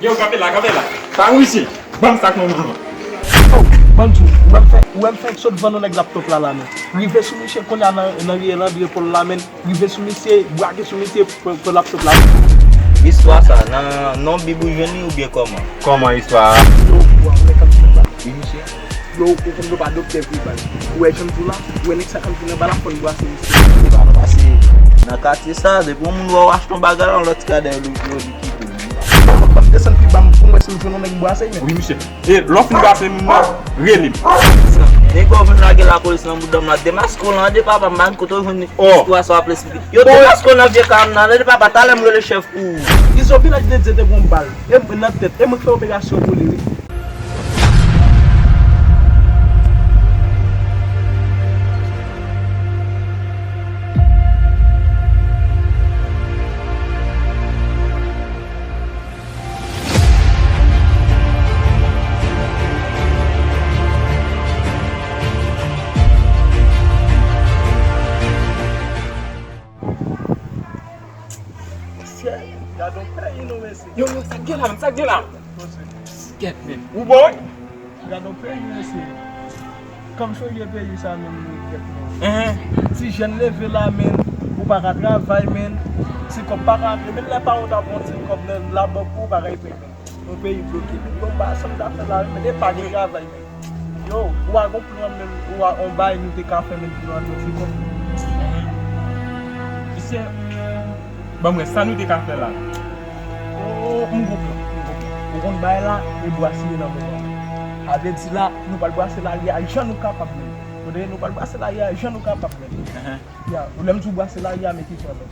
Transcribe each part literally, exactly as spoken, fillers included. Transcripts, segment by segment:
Yo, kanpe la, kanpe la. Sa risi. Ban m sa k nan men mwen. Oh, ban m di w, ou wè m fè, ou wè m fè sot vann yon nèg laptop la, la, men. Rive sou misye kounye a nan, nan riyèl André Paul la, men. Rive sou misye, brake sou misye, pran, pran laptop la. Istwa sa, nan, nan Bib ou jwenn li oubyen kòman? Kòman istwa a? Yo, ou wè, ou wè, kanpe la. Wi, misye. Yo, ou konn yo pa doktè vre, baz. Ou wè jan m di w la, ou wè nèg sa k ap vin anba la, fò n brase misye. Ou pa pase nan katye sa, depi yon moun wè w achte yon bagay la, lòt ti kadè yo, yo, yo kite w. M ap desann pi ba m pou m wè si m jwenn yon nèg brase, men. Wi, misye. E, lè w fin brase moun nan, rele m. Nèg yo vin lage lapolis nan boudòm la, demaske w la, de papa, m pa konn kote w jwenn istwa sa w ap esplike. Yo demaske w nan vye kay m nan, de papa, talè m rele chèf pou ou. Izo Vilaj de Dye te gon bal, e m nan tèt, e mwen k fè operasyon pou li, wi. Mesye, gade yon peyi nou, mesye. Yo, yo, sa k gen la menm, sa k gen la menm? Kèt menm. Ou bon, wi? Gade yon peyi, mesye. Kòm serye peyi sa menm, wi, kèt menm. Ti jèn leve la, menm, ou pa ka travay, menm. Ti kòb pa ka antre, menm lè paran w ta pran ti kòb nan labank pou ou, pa ka antre, menm. Yon peyi bloke, menm. Yo, m pa sanm ta fè la, menm, e pa gen travay, menm. Yo, ou a gon plan menm, ou a on bay nou te ka fè menm pou nou antre ti kòb. Misye, ban m wè sa nou te ka fè la. Oh, m gon plan, m gon plan. Ou konn bay la, e brasiye nan moman. A vle di la, nou pral brase lari a jan nou kapab menm. Tande, nou pral brase lari a jan nou kapab menm. Ya, ou lè m di w brase lari a, men ki jan menm.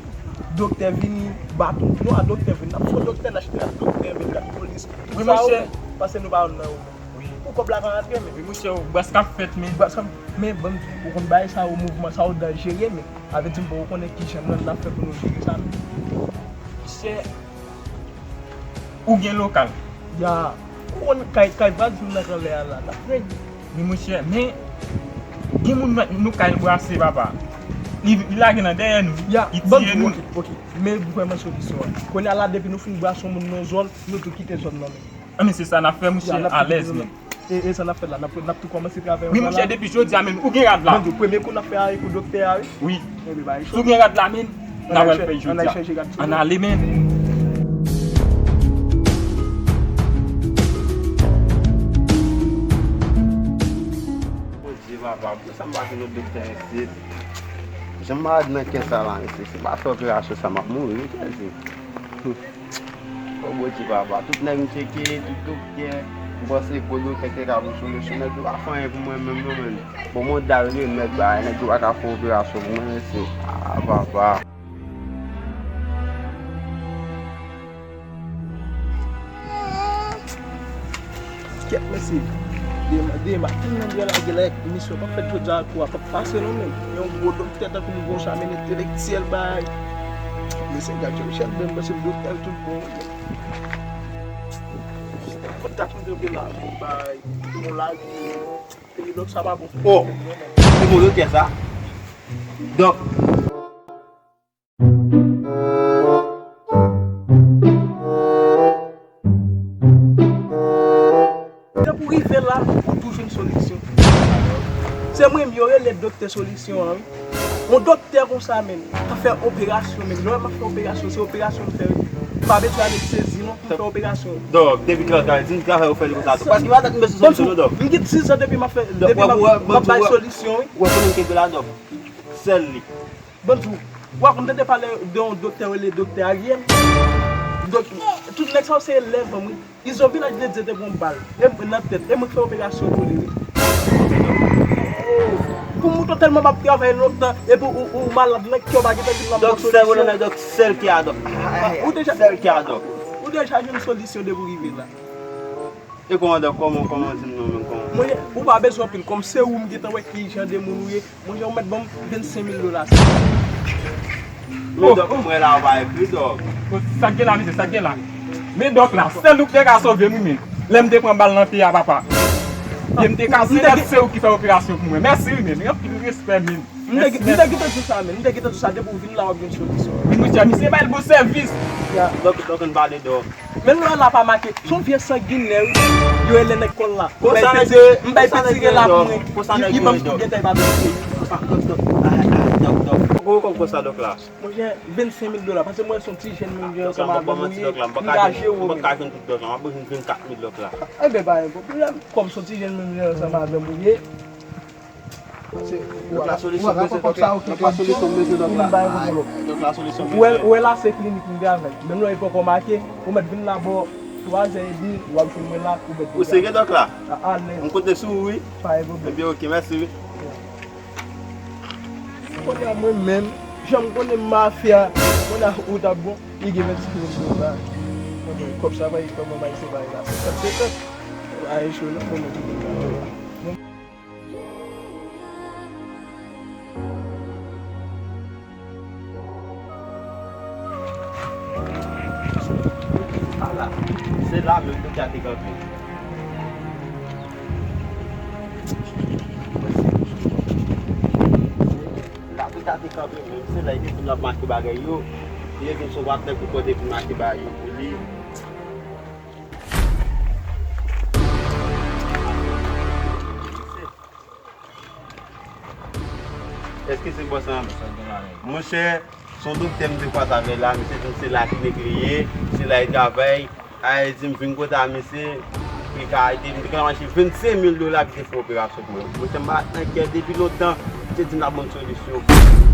Doktè vini, baton. Nou a doktè vini, n ap fè doktè, n achte ak doktè, men gad polis. Wi, mesye. Pase nou pa nan yo. Pou kòb la ka rantre, men. Wi, monchè, bras k ap fèt, men. Bras k ap, men, ban m di w, ou konn bagay sa yo, mouvman sa yo danjere, men. Avèti m, bon, ou konnen ki jan n ap fè pou nou jere sa, men. Monchè, ou gen lokal. Ya, ou konn kay, kay vwazin m nan k anlè a la, n ap redi. Men, monchè, men, gen moun nan nou kay brase, papa. Li, li lage nan dèyè nou, li tiye nou. Ok, ok. Men vrèman solisyon an. Kounye a la, depi nou fin brase yon moun nan yon zòn, nou tou kite zòn nan, men. Anben, se sa n ap fè, monchè, alèz, men. E, e sa n ap fè la, n ap, n ap tou kòmanse travay. Wi, monchè, depi jodi a menm, ou gen rad la. Bon, premye kou n ap fè a, e pou doktè a, wi. Wi. Si w gen rad la, men, n ap al fè jodi a. Ann ale, men. Bondye, papa, pou sa m pa jwenn yon doktè isit? Jan m malad nan kè sa la, mesye, si m pa fè operasyon sa, m ap mouri, wi, Jezi. O Bondye, papa, tout nèg m tcheke, tout doktè, m panse gwo doktè ki te ka ba m solisyon, nèg yo pa fè anyen pou mwen menm non, menm. Bon, m dal remèd bagay, nèg yo pa ka fè operasyon pou mwen, mesye. Ah, papa. Kèt, mesye. Dema, Dema, tout moun gen lage la, misyon p ap fèt jodi a, kou a p ap pase non, men. Yon gwo doktè tankou m konsa, men entelektyèl, bay. Mesye, gad Jean Michel, men m panse m doktè tout bon. Kontak m te vle la, bay. Bon, la, peyi lòk sa pa bon. Oh, se bon doktè sa. Dòk. Depi w rive la, ou tou jwenn solisyon. Se mwen menm yo rele doktè solisyon an, wi. Yon doktè konsa menm, k ap fè operasyon menm. Lè m ap fè operasyon, se operasyon m fè, wi. M pa bezwen anestezi non, pou m fè operasyon. Dòk, depi kilè w travay, di m travay ou fè li konsa, dòk. Paske m pa tann m bezwen solisyon non, dòk. M gen dizan depi m ap fè, depi m ap, m ap bay solisyon, wi. Ou wè konnen m kenbe la, dòk. Sèl li. Ban m di w, ou a konn tande pale de yon doktè rele doktè Ariel? Donk, tout nèg sa yo se elèv an m, wi. Izo Vilaj de Dye te gon bal, e m nan tèt, e mwen k fè operasyon pou li, wi. Oh, pou mouton tèlman m ap travay lontan, epi ou, ou malad nan kè w pa gentan vin nan bon solisyon. Dòk, sèl ki a dòk. Ou deja, sèl ki a dòk. Ou deja jwenn solisyon depi w rive la. E kòman, dòk, kòman, kòman, di m non, menm kòman? Monchè, ou pa bezwen anpil, kòm se ou m gentan wè ki jan de moun ou ye, monchè, ou mèt ban m vennsenk mil dola sa. Men, dòk, m wè la, ou pa ekri, dòk. Sa k gen la, mesye, sa k gen la? Men, dòk, la, sèl ou k te ka sove m, wi, men. Lè m te pran bal nan pye a, papa. Pye m te kase, nèt, se ou ki fè operasyon pou mwen. Mèsi, wi, men. Anpil respè, men. M te gentan di w sa, men. M te gentan di w sa, depi w vin la, w ap jwenn solisyon. Vin, mesye, misye bay l bon sèvis. Ya. Dòk, dòk, ann pale dò. Men lè w la pa make, se yon vye sanginè, wi. Yo rele nèg kòl la. Konsa nèg yo ye, konsa nèg yo ye, dòk. Konsa nèg yo ye, dòk. Li ban m kou gentay pa peye. Dòk, dòk, dòk. Gwo kòb konsa, dòk la. Monchè, vennsenk mil dola, paske mwen se yon ti jèn menm jan ansanm avè w, m gaje w. Mwen ka jwenn tout dòk la, mwen bezwen vennkat mil dòk la. Enben, pa gen pwoblèm. Kòm se yon ti jèn menm jan ansanm avè m ou ye, Dòk la solisyon m bezwen, dòk la. Dòk la solisyon m bezwen, dòk la. Dòk la solisyon m bezwen. Ou wè la se klinik m te avè l. Menm lè w poko make, ou mèt vin la bò twa zè edmi, w ap jwenn mwen la, ou mèt vin la. Ou serye, dòk la? A, alèz. M konte sou ou, wi. Pa gen pwoblèm. Ebyen, oke, mèsi, wi. Kounye a mwen menm, jan m konnen mafya, kounye a ou t ap bon, li gen vennsenk mil dola. Mwen, kòb sa va, kòb mwen bay se bay la, senkant senkant. Ayi cho non, mwen, mwen, mwen. Ala, se la menm kote a te kanpe. La kote a te kanpe menm, se la li te vin ap make bagay yo. Li te vin sou patnè pou pote vin make bagay yo pou li. Èske se bòs lan? Monchè, se yon doktè m te kwaze avè l la, misye di m se la klinik li ye, se la li travay. A, li di m vin kote a misye, li ka ede m. Li te ka mache vennsenk mil dola pou te fè operasyon pou mwen. Monchè, m pa t nan kè depi lontan, misye di m l ap ban m solisyon.